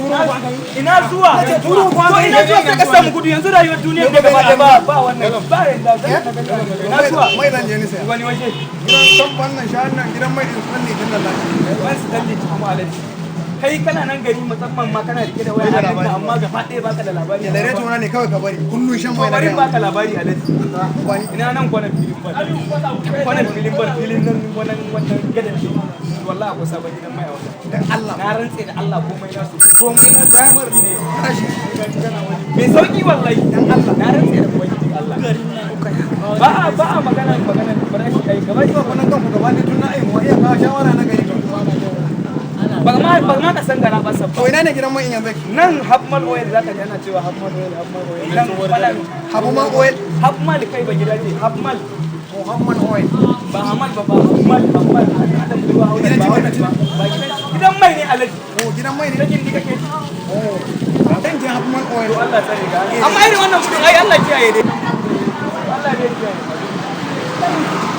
Turo ku aka yi. Ina zuwa? Nace turo ku aka To yi. ina zuwa sai ka samu gudu yanzu, rayuwar duniyar da gaba ɗaya ba ba wannan ba yanda. Ina zuwa? Mai zan je ni saya. Wani waje? Gidan can wannan sha nan, gidan mai din Stanley din nan lafiya. Wani Stanley kuma, alaji, kai kana nan gari, musamman ma kana rike da waya Bai da a hannunka, labari. amma gaba ɗaya baka da labari. Generator na ne kawai ka bari. Kullun shan To mai na bari gaya. baka labari, alaji. Bani. Ina nan kwanan filin bal, kwanan filin bal, filin nan, wannan gadan ce. Wallahi akwai sabon gidan mai a wajen. Dan Allah. Na rantse da Allah, komai nasu, komai nasu ne. Farashi. Mai sauki wallahi. Dan Allah. Na rantse da ubangiji Allah, ba a magana farashi kai gaba. Ba kunan kanku gaba ne tun na aihuwa iya kawo shawara na gari kan. Ba ma ka san gara ba sabba. To ina ne gidan mai in yanzu? Nan Habmal Oil, zaka ji ana cewa Habmal Oil, Habmal Oil, nan falan. Habu man oil. Habmal, kai ba gida ce Habmal. Muhammad oil. Ba Hamal ba, ba Habmal, Habmal Adam ruwa haula. Gidan Ba ci wannan ba ba gidan mai ne, alaji. Oh, gidan mai ne. Sakin ni kake ji. Oh. Dan je Habu man oil. To Allah tsare ka, amma irin wannan gudun ai Allah kiyaye dai, Allah ne kiyaye.